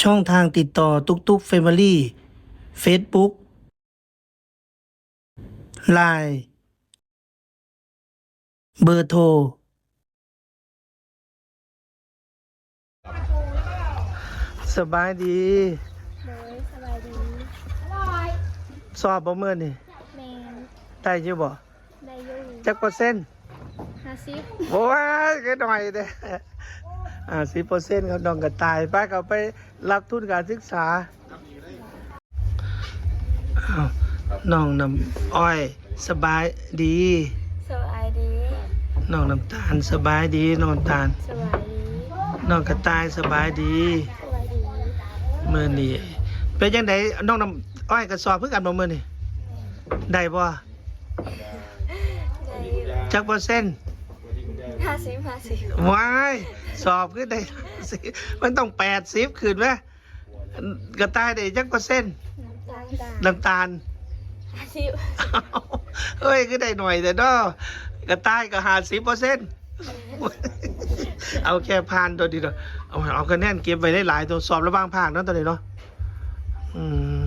ຊ່ອງທາງຕິດຕໍ່ຕຸກຕຸກແຟມິລີ ເຟສບຸກ ລາຍ ເບີໂທ. ສະບາຍດີ. ໂດຍ ສະບາຍດີ. ສອບບໍ່ມື້ນີ້? ແມ່ນ. ໄດ້ຢູ່ບໍ່? ໄດ້ຢູ່. ຈັກເປີເຊັນ? ຫ້າສິບ. ໂອ້ຍ ຄືໜ້ອຍແທ້. ຫ້າສິບເປີເຊັນ ກັບນ້ອງກະຕ່າຍ. ໄປ ເຂົ້າໄປຮັບທຶນການສຶກສາ. ອ້າວ ນ້ອງນ້ຳອ້ອຍ ສະບາຍດີ. ສະບາຍດີ. ນ້ອງນ້ຳຕານ ສະບາຍດີ. ນ້ອງນ້ຳຕານ ສະບາຍດີ. ນ້ອງກະຕ່າຍ ສະບາຍດີ. ສະບາຍດີ. ມື້ນີ້ເປັນຈັ່ງໃດ ນ້ອງນ້ຳອ້ອຍ ກະສອບຄືກັນບໍ່ມື້ນີ້? ໄດ້ບໍ່? ໄດ້ຢູ່. ຈັກເປີເຊັນ? ຫ້າສິບ ຫ້າສິບ. ວ້າຍ ສອບຄືໄດ້ຫ້າສິບ ມັນຕ້ອງແປດສິບຂຶ້ນແມ. ກະຕ່າຍໄດ້ຈັກເປີເຊັນ? ນ້ຳຕານ ນ້ຳຕານ ຫ້າສິບ. ເອີຍ ຄືໄດ້ໜ້ອຍແທ້ເນາະ. ກະຕ່າຍກະຫ້າສິບເປີເຊັນ. ເອົາແຄ່ຜ່ານໂຕນີ້ເນາະ. ເອົາ ເອົາຄະແນນເກັບໄວ້ຫຼາຍໆ ໂຕສອບລະຫວ່າງພາກເນາະ ໂຕນີ້ເນາະ. ອືມ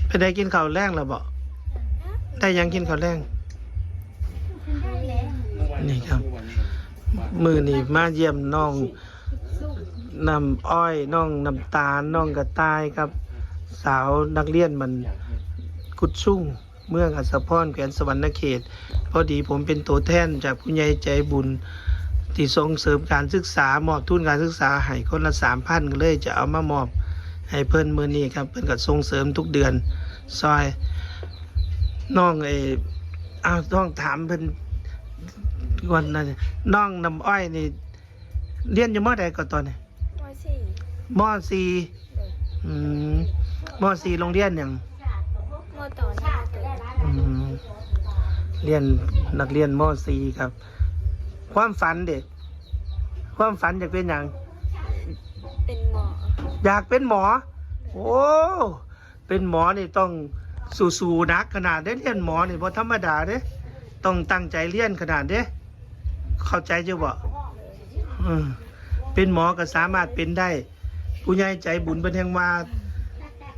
ເປັນໃດ ກິນເຂົ້າແລງແລ້ວບໍ່? ໄດ້ຫຍັງກິນເຂົ້າແລງ? ນີ້ຄັບ ມື້ນີ້ມາຢ້ຽມນ້ອງນ້ຳອ້ອຍ ນ້ອງນ້ຳຕານ ນ້ອງກະຕ່າຍ ກັບສາວນັກຮຽນມັນກຸດຊຸງ ເມືອງອັດສະພອນ ແຂວງສະຫວັນນະເຂດ. ພໍດີຜົມເປັນໂຕແທນຈາກຜູ້ໃຫຍ່ໃຈບຸນ ທີ່ສົ່ງເສີມການສຶກສາ ມອບທຶນການສຶກສາໃຫ້ຄົນລະສາມພັນ ກໍເລີຍຈະເອົາມາມອບໃຫ້ເພິ່ນມື້ນີ້ຄັບ. ເພິ່ນກໍສົ່ງເສີມທຸກເດືອນ ຊ່ອຍນ້ອງ ເອີ ເອົາ ຕ້ອງຖາມເພິ່ນກ່ອນນະ. ນ້ອງນ້ຳອ້ອຍນີ້ ຮຽນຢູ່ ມໍ ໃດກໍຕອນນີ້? ມໍສີ່. ມໍສີ່. ໂດຍ. ອືມ ມໍສີ່ ໂຮງຮຽນຫຍັງ? ມໍຕອນ. ອືມ ຮຽນ ນັກຮຽນມໍສີ່ຄັບ. ຄວາມຝັນເດ? ຄວາມຝັນຢາກເປັນຫຍັງ? ເປັນໝໍ. ຢາກເປັນໝໍ? ໂອ້ ເປັນໝໍນີ້ຕ້ອງສູ້ໆໜັກຂະໜາດເດ້. ຮຽນໝໍນີ້ບໍ່ທຳມະດາເດ້ ຕ້ອງຕັ້ງໃຈຮຽນຂະໜາດເດ້. ເຂົ້າໃຈຢູ່ບໍ່? ເອີ ເປັນໝໍກໍສາມາດເປັນໄດ້. ຜູ້ໃຫຍ່ໃຈບຸນເພິ່ນແຮ່ງວ່າ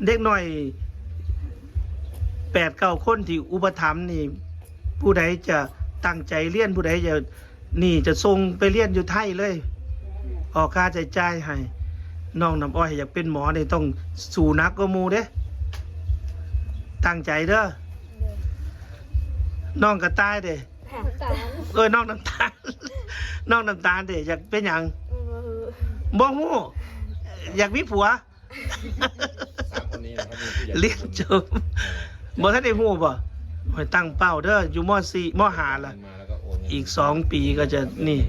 ເດັກນ້ອຍແປດເກົ້າຄົນທີ່ອຸປະຖຳນີ້ ຜູ້ໃດຈະຕັ້ງໃຈຮຽນ ຜູ້ໃດຈະ ນີ້ຈະສົ່ງໄປຮຽນຢູ່ໄທເລີຍ ອອກຄ່າໃຊ້ຈ່າຍໃຫ້. ນ້ອງນ້ຳອ້ອຍຢາກເປັນໝໍນີ້ຕ້ອງສູ້ໜັກກວ່າໝູ່ເດ້ ຕັ້ງໃຈເດີ. ນ້ອງກະຕ່າຍເດ້? ນ້ຳຕານ. ເອີ ນ້ອງນ້ຳຕານ ນ້ອງນ້ຳຕານເດ້ ຢາກເປັນຫຍັງ? ບໍ່ຮູ້. ບໍ່ຮູ້. ຢາກມີຜົວ? ສາມຄົນນີ້ນະ ຮຽນຈົບ ບໍ່ທັນໄດ້ຮູ້ບໍ່? ໃຫ້ຕັ້ງເປົ້າເດີ ຢູ່ມໍສີ່ ມໍຫ້າລະ ອີກສອງປີກໍຈະນີ້.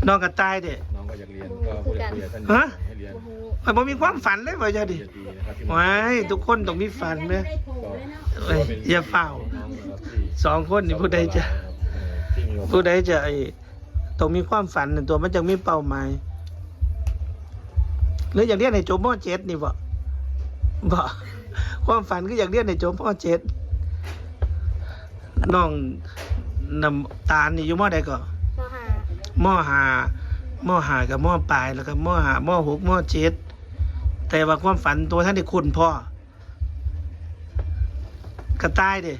ນ້ອງກະຕ່າຍເດ້? ນ້ອງກໍຢາກຮຽນ ກໍບໍ່ຢາກເລີຍ. ຮະ? ຂ້ອຍບໍ່ມີຄວາມຝັນເລີຍວ່າຈັ່ງຊີ້. ໂອ້ຍ ທຸກຄົນຕ້ອງມີຝັນເດ້. ເອີຍ ຢ່າຟ້າວ. ສອງຄົນນີ້ຜູ້ໃດຈະ ຜູ້ໃດຈະ ໄອ້ ຕ້ອງມີຄວາມຝັນນັ້ນຕົວະ ມັນຈັ່ງມີເປົ້າໝາຍ. ຫຼືຢາກຮຽນໃຫ້ຈົບມໍເຈັດນີ້ບໍ? ບໍ ຄວາມຝັນຄືຢາກຮຽນໃຫ້ຈົບມໍເຈັດ. ນ້ອງນ້ຳຕານນີ້ຢູ່ມໍໃດກໍ? ມໍຫ້າ. ມໍຫ້າ ມໍຫ້າກັບມໍປາຍ ແລ້ວກໍມໍຫ້າ ມໍຫົກ ມໍເຈັດ. ແຕ່ວ່າຄວາມຝັນຕົວະ ບໍ່ທັນໄດ້ຄົ້ນພໍ້. ກະຕ່າຍເດ້?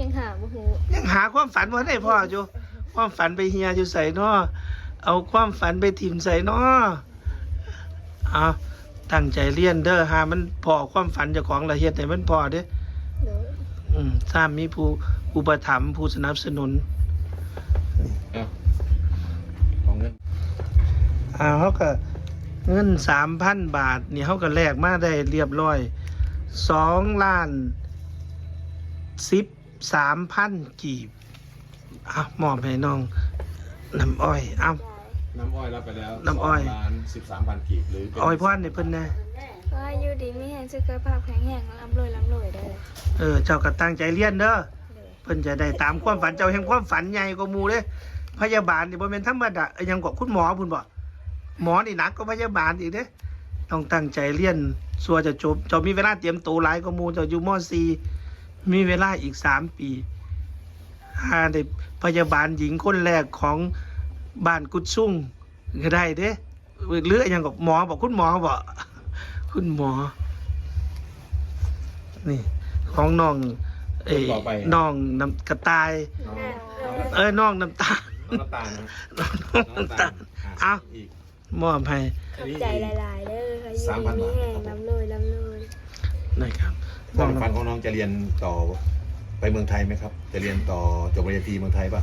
ຍັງຫາບໍ່ຮູ້. ຍັງຫາຄວາມຝັນບໍ່ໄດ້ພໍ້ຢູ່. ຄວາມຝັນໄປເຮ່ຍຢູ່ໃສນໍ? ເອົາຄວາມຝັນໄປຖິ້ມໃສນໍ? ເອົາ ຕັ້ງໃຈຮຽນເດີ ຫາມັນພໍ້ຄວາມຝັນເຈົ້າຂອງ ລະເຮັດໃຫ້ມັນພໍ້ເດ້. ໂດຍ. ອືມ ຊ້ຳມີຜູ້ອຸປະຖຳ ຜູ້ສະໜັບສະໜູນ. ເອົາ ຂອງເງິນ ອ່າ ເຮົາກະ ເງິນສາມພັນບາດນີ້ ເຮົາກະແລກມາໄດ້ລຽບລ້ອຍ ສອງລ້ານສິບສາມພັນກີບ. ອ່ະ ມອບໃຫ້ນ້ອງນ້ຳອ້ອຍ. ເອົາ ນ້ຳອ້ອຍຮັບໄປແລ້ວ ນ້ຳອ້ອຍ ສອງລ້ານສິບສາມພັນກີບ. ຫຼືເປັນ ອວຍພອນໃຫ້ເພິ່ນແດ່. ຂໍໃຫ້ຢູ່ດີມີແຮງ ສຸຂະພາບແຂງແຮງ ລ່ຳລວຍ ລ່ຳລວຍເດີ. ເອີ ເຈົ້າກະຕັ້ງໃຈຮຽນເດີ. ໂດຍ. ເພິ່ນຈະໄດ້ຕາມຄວາມຝັນ. ເຈົ້າແຮ່ງຄວາມຝັນໃຫຍ່ກວ່າໝູ່ເດ້. ພະຍາບານນີ້ບໍ່ແມ່ນທຳມະດາ. ອີຫຍັງເກາະ ຄຸນໝໍພຸ້ນບໍ? ໝໍນີ້ໜັກກວ່າພະຍາບານອີກເດ້. ຕ້ອງຕັ້ງໃຈຮຽນ ຊົ່ວຈະຈົບ. ເຈົ້າມີເວລາຕຽມໂຕຫຼາຍກວ່າໝູ່. ເຈົ້າຢູ່ມໍສີ່ ມີເວລາອີກສາມປີ. ຫາໄດ້ພະຍາບານຍິງຄົນແລກຂອງບ້ານກຸດຊຸງກໍໄດ້ເດ້. ຫຼືອີຫຍັງກໍ ໝໍບໍ ຄຸນໝໍບໍ ຄຸນໝໍ ນີ້ ຂອງນ້ອງ ເອີ ຄົນຕໍ່ໄປ ນ້ອງນ້ຳ ກະຕ່າຍ ນ້ອງ ນ້ອງ ເອີ ນ້ອງນ້ຳຕານ ນ້ອງນ້ຳຕານນະ ນ້ອງນ້ຳຕານ ນ້ອງນ້ຳຕານ ອ່ະ ເອົາ ອີກ ມອບໃຫ້ ຂອບໃຈຫຼາຍໆເດີ ຢູ່ດີມີແຮງ ສາມພັນບາດ ລ່ຳລວຍ ລ່ຳລວຍ ນະຄັບ ຄວາມຝັນຂອງນ້ອງຈະຮຽນຕໍ່ໄປເມືອງໄທໄໝຄັບ? ຈະຮຽນຕໍ່ຈົບປະລິນຍາຕີເມືອງໄທປະ?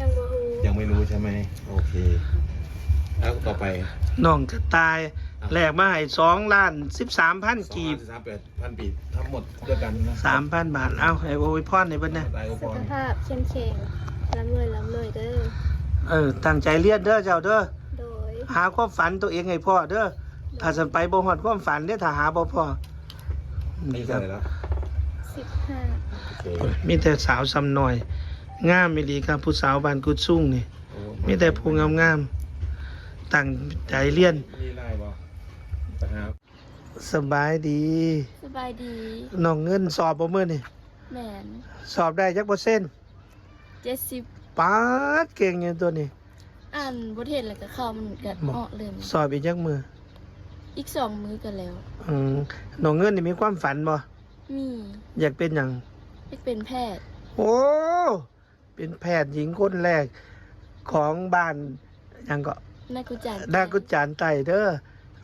ຍັງບໍ່ຮູ້ ຍັງໄມ່ຮູ້ໃຊ່ໄໝ? ໂອເຄ ແລ້ວຕໍ່ໄປ ນ້ອງກະຕ່າຍ ອ່ະ ແລກມາໃຫ້ສອງລ້ານສິບສາມພັນກີບ ສອງລ້ານສິບສາມພັນກີບ ທັງໝົດດ້ວຍກັນນະ ສາມພັນບາດ ເອົາ ໃຫ້ອວຍພອນໃຫ້ເພິ່ນນະ ອວຍພອນ ສຸຂະພາບເຂັ້ມແຂງ ລ່ຳລວຍ ລ່ຳລວຍເດີ ເອີ ຕັ້ງໃຈຮຽນເດີເຈົ້າເດີ ໂດຍ ຫາຄວາມຝັນຕົວເອງໃຫ້ພໍ້ເດີ ໂດຍ ຖ້າຊັ້ນໄປບໍ່ຮອດຄວາມຝັນເດ້ ຖ້າຫາບໍ່ພໍ້ ອາຍຸເທົ່າໃດແລ້ວ? ສິບຫ້າ ໂອເຄ ມີແຕ່ສາວສ່ຳນ້ອຍ ງາມອີ່ຫຼີຄັບ ຜູ້ສາວບ້ານກຸດຊຸງນີ້ ໂອ້ ມີແຕ່ຜູ້ງາມໆ ຕັ້ງໃຈຮຽນ ມີລາຍບໍ່? ໄປຫາ ສະບາຍດີ ສະບາຍດີ ນ້ອງເງິນສອບບໍ່ມື້ນີ້? ແມ່ນ ສອບໄດ້ຈັກເປີເຊັນ? ເຈັດສິບ ປາດ ເກັ່ງຢູ່ຕົວນີ້ ອ່ານບົດຮຽນແລ້ວກໍເຂົ້າ ມັນກໍເອາະເລີຍ ສອບອີກຈັກມື້? ອີກສອງມື້ກໍແລ້ວ ອືມ ນ້ອງເງິນນີ້ມີຄວາມຝັນບໍ່? ມີ ຢາກເປັນຫຍັງ? ຢາກເປັນແພດ ໂອ້ ເປັນແພດຍິງຄົນແລກຂອງບ້ານຫຍັງເກາະ? ນາກຸຈານ ນາກຸຈານໃຕ້ເດີ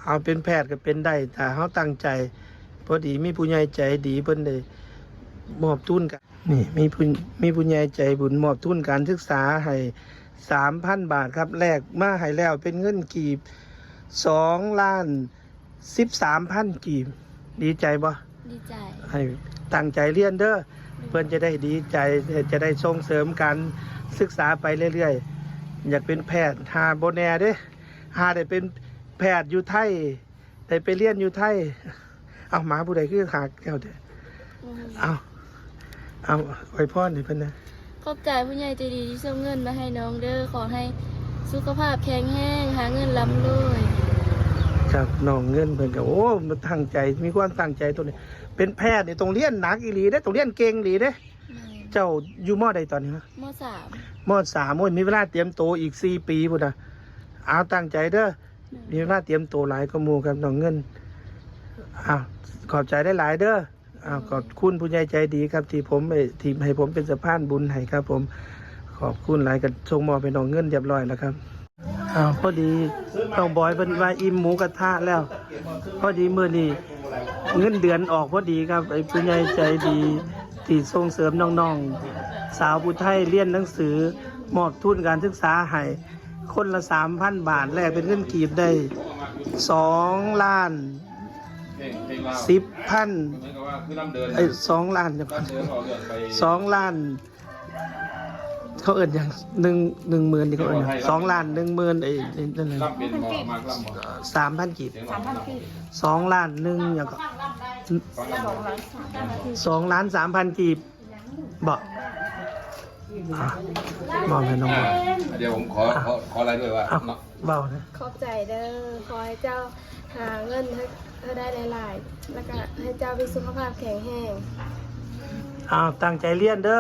ເອົາ ເປັນແພດກໍເປັນໄດ້ ຖ້າເຮົາຕັ້ງໃຈ ພໍດີມີຜູ້ໃຫຍ່ໃຈດີເພິ່ນໄດ້ມອບທຶນກັນ ນີ້ ມີຜູ້ ມີຜູ້ໃຫຍ່ໃຈບຸນມອບທຶນການສຶກສາໃຫ້ສາມພັນບາດຄັບ ແລກມາໃຫ້ແລ້ວເປັນເງິນກີບສອງລ້ານສິບສາມພັນກີບ ດີໃຈບໍ່? ດີໃຈ ໃຫ້ຕັ້ງໃຈຮຽນເດີ ໂດຍ ເພິ່ນຈະໄດ້ດີໃຈ ຈະໄດ້ສົ່ງເສີມການສຶກສາໄປເລື້ອຍໆ ຢາກເປັນແພດ ຫາບໍ່ແນ່ເດ້ ຫາໄດ້ເປັນແພດຢູ່ໄທ ໄດ້ໄປຮຽນຢູ່ໄທ ເອົາ ໝາຜູ້ໃດຄືຫາກແກ້ວແທ້? ອືມ ເອົາ ເອົາ ອວຍພອນໃຫ້ເພິ່ນນະ ຂອບໃຈຜູ້ໃຫຍ່ໃຈດີທີ່ສົ່ງເງິນມາໃຫ້ນ້ອງເດີ ຂໍໃຫ້ສຸຂະພາບແຂງແຮງ ຫາເງິນລ່ຳລວຍ ຄັບ ນ້ອງເງິນເພິ່ນກໍ ໂອ້ ຕັ້ງໃຈ ມີຄວາມຕັ້ງໃຈຕົວນີ້ ເປັນແພດນີ້ຕ້ອງຮຽນໜັກອີ່ຫຼີເດ້ ຕ້ອງຮຽນເກັ່ງອີ່ຫຼີເດ້ ແມ່ນ ເຈົ້າຢູ່ ມໍ ໃດຕອນນີ້? ມໍ ສາມ ມໍ ສາມ ໂອ້ຍ ມີເວລາຕຽມໂຕອີກສີ່ປີພຸ້ນນະ ເອົາ ຕັ້ງໃຈເດີ ແມ່ນ ມີເວລາຕຽມໂຕຫຼາຍກວ່າໝູ່ຄັບ ນ້ອງເງິນ ເອົາ ຂອບໃຈຫຼາຍໆເດີ ເອົາ ໂດຍ ຂອບຄຸນຜູ້ໃຫຍ່ໃຈດີຄັບ ທີ່ຜົມ ເອີ ທີ່ໃຫ້ຜົມເປັນສະພານບຸນໃຫ້ຄັບຜົມ ຂອບຄຸນຫຼາຍ ກໍສົ່ງມອບໃຫ້ນ້ອງເງິນຮຽບຮ້ອຍແລ້ວຄັບ ເອົາ ພໍດີນ້ອງບອຍເພິ່ນວ່າອີ່ມໝູກະທະແລ້ວ ພໍດີມື້ນີ້ເງິນເດືອນອອກພໍດີຄັບ ໄອ້ຜູ້ໃຫຍ່ໃຈດີທີ່ສົ່ງເສີມນ້ອງໆ ສາວຜູ້ໄທຮຽນໜັງສື ມອບທຶນການສຶກສາໃຫ້ ຄົນລະສາມພັນບາດ ແລກເປັນເງິນກີບໄດ້ສອງລ້ານສິບພັນ ເອີຍ ສອງລ້ານ ສອງລ້ານ ເຂົາເອີ້ນຫຍັງ ໜຶ່ງ ໜຶ່ງໝື່ນນີ້ ເຂົາເອີ້ນຫຍັງ ສອງລ້ານໜຶ່ງໝື່ນ ເອີຍ ນັ້ນນະ ສາມພັນກີບ ສາມພັນກີບ ສອງລ້ານໜຶ່ງຫຍັງເກາະ ສອງລ້ານສາມພັນກີບ ບໍ່ ອ່ະ ມອບໃຫ້ນ້ອງ ອ່ະ ເດີ ດຽວຜົມຂໍ ອ່ະ ຂໍ ຂໍລາຍດ້ວຍວ່າ ອ່ະ ເນາະ ເວົ້ານະ ຂອບໃຈເດີ ຂໍໃຫ້ເຈົ້າຫາເງິນໃຫ້ ໃຫ້ໄດ້ຫຼາຍໆ ແລ້ວກະໃຫ້ເຈົ້າມີສຸຂະພາບແຂງແຮງ ອ້າວ ຕັ້ງໃຈຮຽນເດີ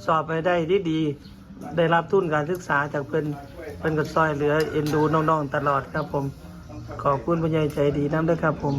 ສອບໃຫ້ໄດ້ດີໆ ໄດ້ຮັບທຶນການສຶກສາຈາກເພິ່ນ ເພິ່ນກໍຊ່ອຍເຫຼືອເອັນດູນ້ອງໆຕະຫຼອດຄັບຜົມ ຂອບຄຸນຜູ້ໃຫຍ່ໃຈດີນຳເດີຄັບຜົມ.